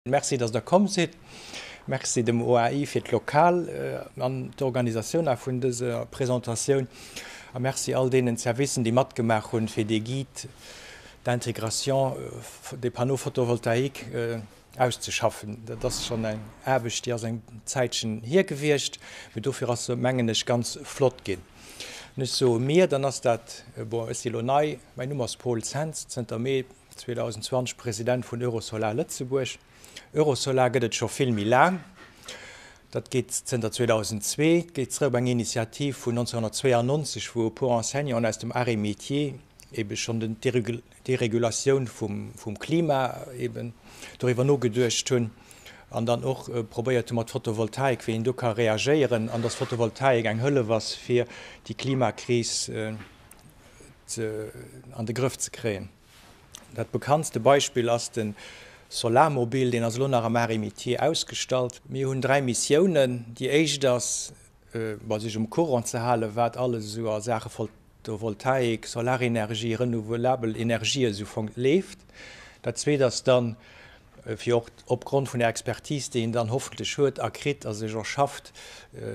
Merci, dass Der komm sidd. Merci dem OAI fir d'Lokal an d'Organisatioun a vun dëser Presentatioun. A merci all deenen Servicen, déi matgemaach hunn, fir dee Guide d'intégration des panneaux photovoltaïques auszeschaffen. Dat ass schonn eng Aarbecht, déi ass eng Zäitchen hier gewiescht, mee dofir ass se, mengen ech, ganz flott ginn. Wann ech soe mir, dann ass dat, bon, ech si elo nei, mäin Numm ass Paul Zens, zënter Mee 2020 President vun Eurosolar Lëtzebuerg. Eurosolar gëtt et scho vill méi laang. Dat geet zënter 2002. Et geet zeréck op eng Initiativ vun 1992, wou e puer Enseignanten aus dem Arts et Métiers ebe schonn den d'Deregulatioun vum Klima eben doriwwer nogeduecht hunn an dann och probéiert hu mat Photovoltaik, wéi een do ka reagéieren an dass Photovoltaik eng Hëllef ass fir déi Klimakris an de Grëff ze kréien. Dat bekanntste Beispill ass de Solarmobil, deen ass elo nach am Arts et Métiers ausgestallt. Mir hunn 3 Missiounen. Déi éischt ass, bon, sech um Courant ze halen, wat alles esou a Saache Photovoltaik, Solarenergie, renouvelabel Energië esou leeft. Dat zweet ass dann, fir och opgrond vun der Expertise, déi een dann hoffentlech huet a kritt a sech erschafft,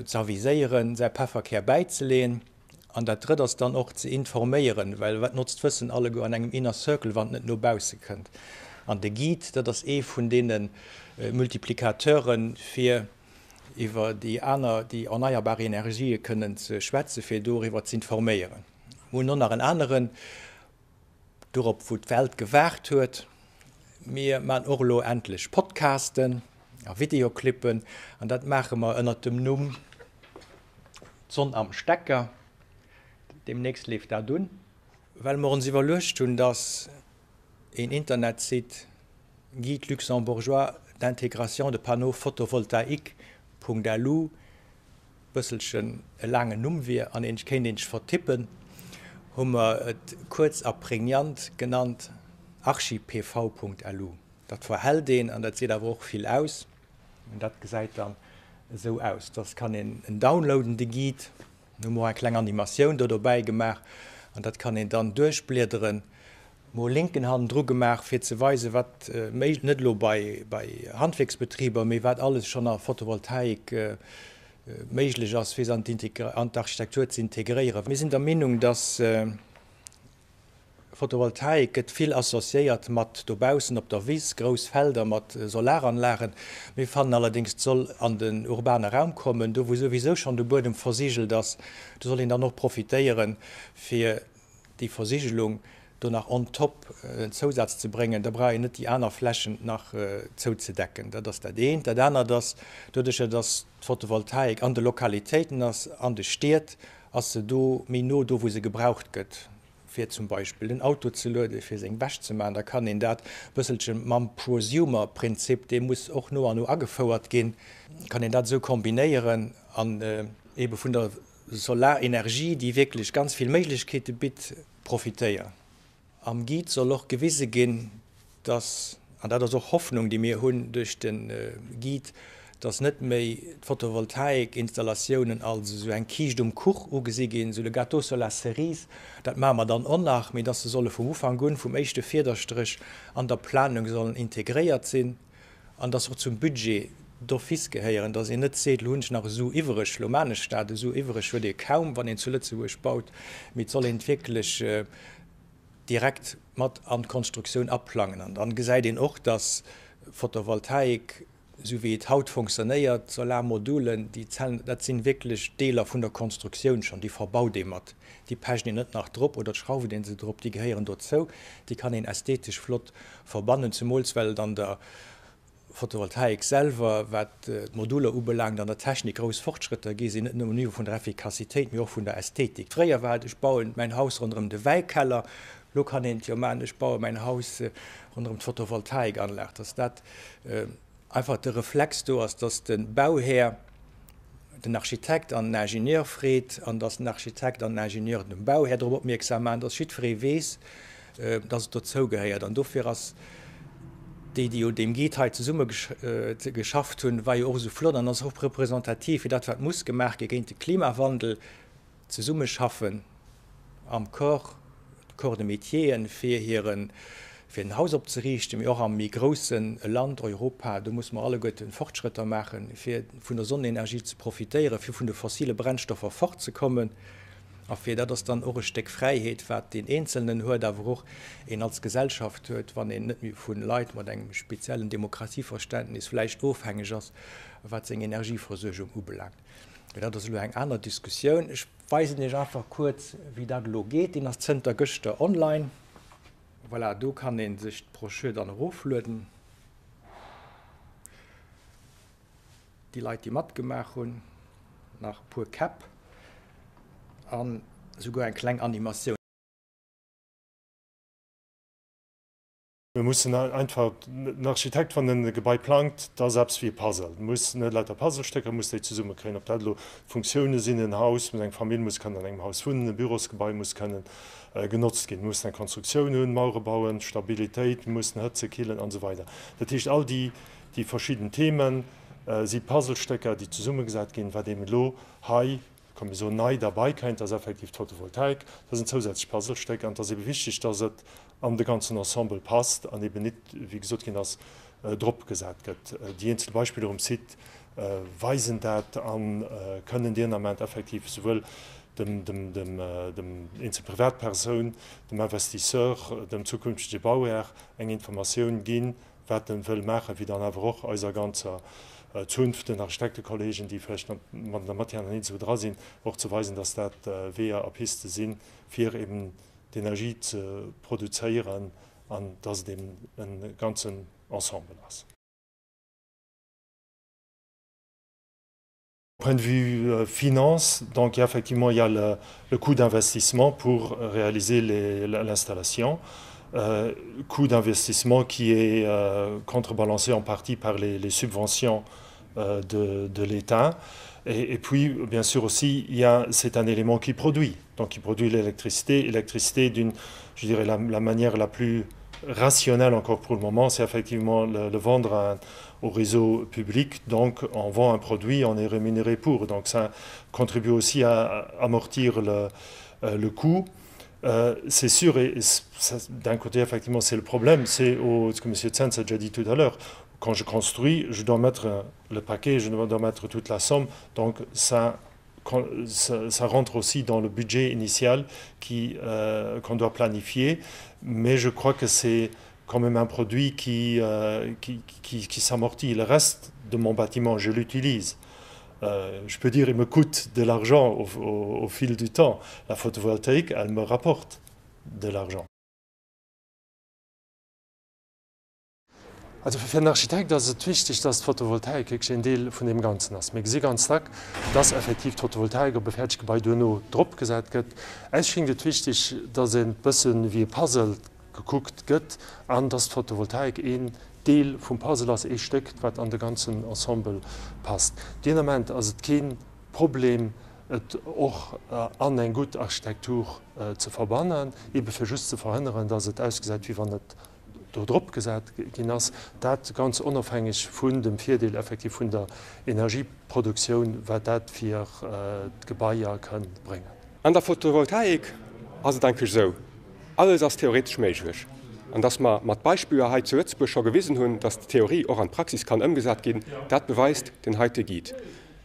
ze aviséieren, säi Pefferkär bäizeleeën. An dat Drëtt ass dann och ze informéieren, well wat notzt Wëssen alleguer an engem Inner Circle, wann et net no bausse kënnt. An de Guide, dat ass ee vun deene Multiplicateuren, fir iwwer déi aner, déi erneierbar Energië kënnen ze schwätzen, fir doriwwer ze informéieren. Mir hunn och nach en aneren, dorop wou d'Welt gewaart huet. Mir man och elo endlech Podcasten a Videoclippen an dat maache mer ënnert dem Numm D'Sonn am Stecker. Deemnächst leeft dat un. Well mer ons iwwerluecht hunn, dass een Internetsite Guide luxembourgeois d'intégration de panneaux photovoltaïques.lu bësselchen e laangen Numm wier an een kéint een sech vertippen, hu mer et kuerz a prägnant genannt archipv.lu. Dat verhält een an dat seet awer och vill aus. An dat gesäit dann esou aus. Dass kann een en downloaden, de Guide. Hu mer och eng kleng Animatioun do dobäi gemaach an dat kann een dann duerchbliederen. Mol Linken hannendru gemaach fir ze weisen, wat méi, net elo bei Handwierksbetriber, mee wat alles schonn a Photovoltaik méiglech ass, fir se an d'Architektur ze integréieren. Mir sinn der Meenung, dass Photovoltaik gëtt vill associéiert mat dobaussen op der Wiss, grouss Felder mat Solaranlagen. Mir fannen allerdéngs, et soll an den urbane Raum kommen, do wou souwisou schonn de Buedem versigelt ass. Do soll een dann och profitéieren, fir déi Versigelung do nach on top en Zousaz ze bréngen. Da brauch een net déi aner Flächen nach zouzedecken. Dat ass dat eent. Dat anert ass, doduercher dass d'Photovoltaik an de Lokalitéiten ass, an de Stied, ass se do méi no do wou se gebraucht gëtt, fir zum Beispill den Auto ze lueden, fir seng Wäsch ze maachen. Da kann een dat e bësselche mam Prosumer-Prinzip, dee muss och no an no agefouert ginn, kann een dat esou kombinéieren an eebe vun der Solarenergie, déi wierklech ganz vill Méiglechkeete bitt, profitéieren. Am Guide soll och gewise ginn, dass, an dat ass och Hoffnung, déi mir hunn duerch de Guide, dass net méi d'Photovoltaikinstallatiounen als esou eng Kiischt um Kuch ugesi ginn, esou le gâteau sur la cerise, dat maache mer dann och nach, mee dass se solle vum Ufank un, vum éischte Fiederstréch an der Planung sollen integréiert sinn an dass se och zum Budget d'office gehéieren, dass een net seet, elo hunn ech nach e Su iwwereg, elo maan ech dat, e Su iwwereg huet ee kaum, wann een zu Lëtzebuerg baut, mee et soll een et wierklech direkt mat an d'Konstruktioun aplangen. An dann gesäit een och, dass Photovoltaik, esou wéi et haut fonctionnéiert, Solarmodulen, déi Zellen, dat sinn wierklech Deeler vun der Konstruktioun schonn, déi verbaut ee mat, déi pecht een net nach drop oder schrauft ee se drop, déi gehéieren dozou, déi kann een ästhetesch flott verbannen, zemools well et an der Photovoltaik selwer, wat d'Moduler ubelaangt, an der Technik grouss Fortschrëtter gi sinn, net nëmmen um Niveau vun der Effikassitéit, mee och vun der Ästhetik. Fréier war et, ech bauen mäin Haus ronderëm de Wäikeller, elo kann een et jo maachen, ech baue mäin Haus ronderëm d'Photovoltaikanlag, dass dat einfach de Reflex do ass, dass de Bauhär den Architekt an den Ingenieur freet an dass den Architekt an den Ingenieur den Bauhär drop opmierksam maachen, dass jiddweree weess, dass et dozou gehéiert. An dofir ass déi, déi un deem Guide hei zesumme geschafft hunn, war jo och esou flott an ass och representativ fir dat, wat muss gemaach gi géint de Klimawandel, zesummeschaffen am Corps, Corps de Métieren, fir hire. Fir en Haus opzeriichten, mee och am méi grousse Land Europa, do musse mer alleguerten Fortschrëtter maachen, fir vun der Sonnenenergie ze profitéieren, fir vun de fossile Brennstoffer fortzekommen. A fir, dat ass dann och e Stéck Fräiheet, wat deen Eenzelnen huet, awer och een als Gesellschaft huet, wann een net méi vu Leit mat engem speziellen Demokratieverständnis vläicht ofhängeg ass, wat seng Energieversuergung ubelaangt. Mee dat ass elo eng aner Diskussioun. Ech weisen Iech einfach kuerz, wéi dat elo geet. Deen ass zënter gëschter online. Voilà, do kann een sech d'Brochure dann eroflueden. Déi Leit, déi matgemaach hunn, nach e puer Käpp an esouguer eng kleng Animatioun. Mir mussen einfach, den Architekt, wann en e Gebai plangt, dat ass eppes wéi e Puzzle. En muss net lauter Puzzlestécker, en muss déi zesummekréien. Ob dat elo Funktioune sinn, en Haus, eng Famill muss kënnen an engem Haus wunnen, e Bürosgebai muss kënnen genotzt ginn. Mir mussen eng Konstruktioun hunn, Mauere bauen, Stabilitéit, mir mussen hëtzen, killen an esou weider. Dat heescht, all déi, déi verschidden Theme si Puzzlestécker, déi zesummegesat ginn. Wat eben elo hei, komm mir soen, nei derbei kéint, ass effektiv d'Photovoltaik. Dat ass en zousätzlecht Puzzlestéck an et ass ebe wichteg, dass et an de ganzen Ensemble passt an eben nit, wéi gesot ginn ass, drop gesat gëtt. Déi eenzel Beispiller um Site weisen dat a kënnen deen Ament effektiv souwuel dem eenzel Privatpersoun, dem Investisseur, dem zukünftege Bauhär eng Informatioun ginn, wat en wëll maachen, wéi dann awer och eiser ganzer Zunft, den Architektekollegen, déi vläicht mat an der Matière nach nit esou dra sinn, och ze weisen, dass dat Weeër a Piste sinn, fir eben d'Energie ze produzéieren an dass et eben e ganzen Ensemble ass. Point de vue finance, donc il y a effectivement il y a le, le coût d'investissement pour réaliser l'installation, euh, coût d'investissement qui est euh, contrebalancé en partie par les, les subventions euh, de, de l'État. Et, et puis, bien sûr aussi, c'est un élément qui produit, donc qui produit l'électricité, électricité d'une, je dirais, la, la manière la plus rationnelle encore pour le moment, c'est effectivement le, le vendre à, au réseau public. Donc on vend un produit, on est rémunéré pour. Donc ça contribue aussi à, à amortir le, euh, le coût. Euh, c'est sûr, et d'un côté, effectivement, c'est le problème, c'est ce que M. Tsens a déjà dit tout à l'heure. Quand je construis, je dois mettre le paquet, je dois mettre toute la somme, donc ça, ça, ça rentre aussi dans le budget initial qui, euh, qu'on doit planifier. Mais je crois que c'est quand même un produit qui, euh, qui, qui, qui s'amortit. Le reste de mon bâtiment, je l'utilise. Euh, je peux dire, il me coûte de l'argent au, au, au fil du temps. La photovoltaïque, elle me rapporte de l'argent. Also fir den Architekt ass et wichteg, dass d'Photovoltaik wierklech een Deel vun deem Ganzen ass. Mir gesi ganz dack, dass effektiv d'Photovoltaik op e fäerdegt Gebai duerno dropgesat gëtt. Eis schéngt et wichteg, dass een et bësse wéi e Puzzle gekuckt gëtt an dass d'Photovoltaik een Deel vum Puzzle ass, ee Stéck, wat an de ganzen Ensemble passt. Deen Ament ass et kee Problem, et och an eng gutt Architektur ze verbannen, eebe fir just ze verhënneren, dass et ausgesäit, wéi wann et do drop gesat ginn ass, dat ganz onofhängeg vun dem Virdeel effektiv vun der Energieproduktioun, wat dat fir d'Gebaier kënn bréngen. An der Photovoltaik ass et eigentlech esou, alles ass theoretesch méiglech. An dass mer mat Beispiller hei zu Lëtzebuerg scho gewisen hunn, dass d'Theorie och an d'Praxis kann ëmgesat ginn, dat beweist den heite Guide.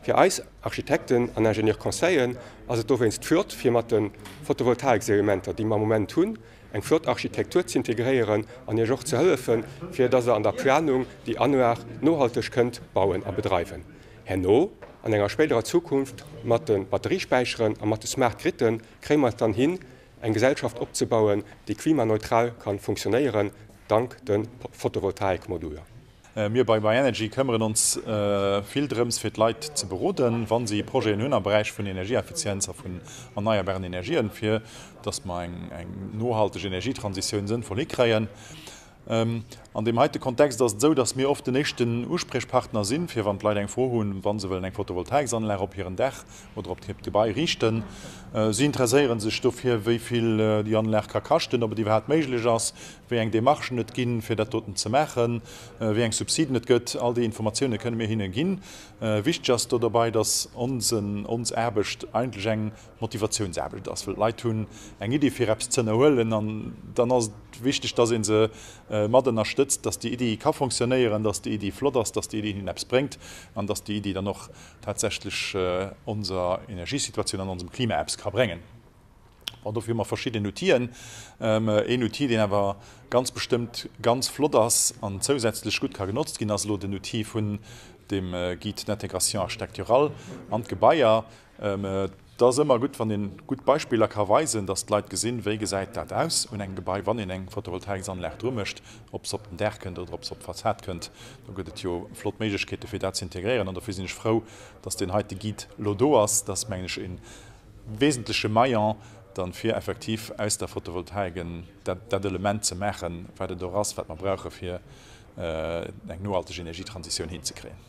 Fir eis Architekten an Ingenieur-Conseillen ass et dowéinst flott, fir mat de Photovoltaikselementer, déi mer am Moment hunn, eng flott Architektur z'integréieren an Iech och ze hëllefen, fir dass Der an der Planung déi Anlag nohalteg kënnt bauen a bedreiwen. Herno, an enger spéiderer Zukunft, mat de Batteriespäicheren a mat de Smart Gritten, kréie mer et dann hin, eng Gesellschaft opzebauen, déi klimaneutral ka funktionéieren, dank de Photovoltaikmoduler. Mir bei myenergy këmmeren ons vill drëms fir d'Leit ze beroden, wa si Projeten hunn am Beräich vun Energieeffizienz a vun erneierbaren Energien, fir datt mer eng nohalteg Energietransitioun sënnvoll hikréien. An deem heite Kontext ass et esou, dass mir oft den éischten Uspriechpartner sinn, fir wann d'Leit eng Fro hunn, wa se wëllen eng Photovoltaiksanlag op hiren Daach oder op hiert Gebai riichten. Si interesséiere sech dofir, wéi vill déi Anlag ka kaschten, ob et iwwerhaapt méiglech ass, wéi eng Demarchen et ginn, fir dat doten ze maachen, wéi eng Subsiden et gëtt. All déi Informatioune kënne mir hinne ginn. Wichteg ass do dobei, dass onsen, ons Aarbecht eigentlech eng Motivatiounsaarbecht ass, well d'Leit hunn eng Iddi fir eppes z'ënnerhuelen an dann ass et wichteg, dass ee se mat ënnerstëtzt, dass déi Iddi ka fonctionnéieren, dass déi Iddi flott ass, dass déi Iddi hinnen eppes bréngt an dass déi Iddi dann och tatsächlech onser Energiesituatioun an onsem Klima eppes ka bréngen. Bon, dofir hu mer verschidden Outiller. Een Outil, deen awer ganz bestëmmt ganz flott ass an zousätzlech gutt ka genotzt ginn, ass elo den Outil vun dem Guide d'intégration architecturale an d'Gebaier. Et ass ëmmer gutt, wann ee gutt Beispiller ka weisen, dass d'Leit gesinn, wéi gesäit dat aus un engem Gebai, wann een eng Photovoltaiksanlag dru mécht, ob se op den Daach kënnt oder ob se op d'Fassad kënnt. Do gëtt et jo flott Méiglechkeete fir dat ze integréieren an dofir sinn ech frou, dass deen heite Guide elo do ass. Dat ass, mengen ech, e wesentleche Maillon dann, fir effektiv aus der Photovoltaik dat Element ze maachen, wat et och ass, wat mer brauche fir eng nohalteg Energietransitioun hinzekréien.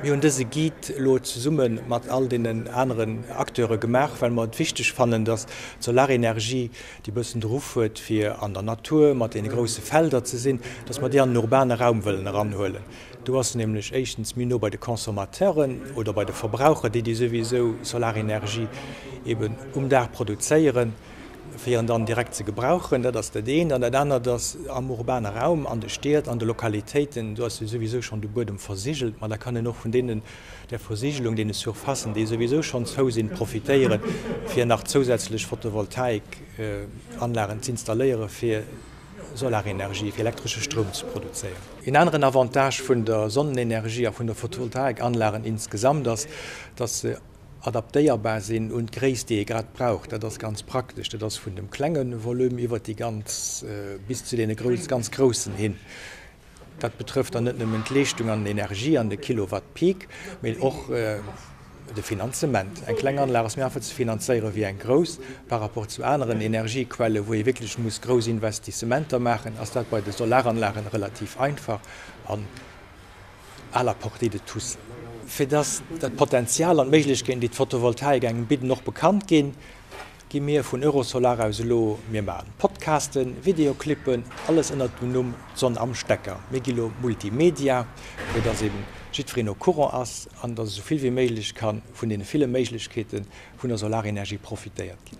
Mir hunn dëse Guide elo zesumme mat all deenen aneren Acteure gemaach, well mer et wichteg fannen, dass d'Solarenergie, déi e bëssen de Ruff huet, fir an der Natur mat deene grousse Felder ze sinn, dass mer déi an den urbane Raum wëllen eranhuelen. Do ass se nämlech éischtens méi no bei de Consommateuren oder bei de Verbraucher, déi déi souwisou Solarenergie eben um Daach produzéieren. fir en dann direkt ze gebrauchen. Dat ass dat eent. An dat anert ass am urbane Raum, an de Stied, an de Lokalitéiten, do ass jo souwisou schonn de Buedem versigelt, ma da kann een och vun deenen, där Versigelung, deene Surfacen, déi souwisou schonn zou sinn, profitéieren, fir nach zousätzlech Photovoltaikanlagen z'installéieren, fir Solarenergie, fir elektresche Stroum ze produzéieren. Een aneren Avantage vun der Sonnenenergie a vun der Photovoltaikanlagen insgesamt ass, dass se adaptéierbar sinn un d'Gréisst, déi ee grad brauch. Dat ass ganz praktesch. Dat ass vun dem klenge Volume iwwert déi ganz bis zu deene grouss, ganz groussen hin. Dat betrëfft dann net nëmmen d'Leeschtung an den Energie an de Kilowatt Peak, mee och de Finanzement. Eng kleng Anlag ass méi einfach ze finanzéiere wéi eng grouss. Par rapport zu aneren Energiequellen, wou ee wierklech muss grouss Investissementer maachen, ass dat bei de Solaranlagen relativ einfach an à la portée de tous. Fir dass dat Potenzial an d'Méiglechkeeten, déi d'Photovoltaik engem bidden, och bekannt ginn, gi mir vun Eurosolar aus elo, mir maachen Podcasten, Videoclippen, alles ënnert dem Numm D'Sonn am Stecker. Mir gi lo Multimedia, fir dass eben jiddwereen au courant ass an dass esou vill wéi méiglech ka vun deene ville Méiglechkeete vun der Solarenergie profitéiert ginn.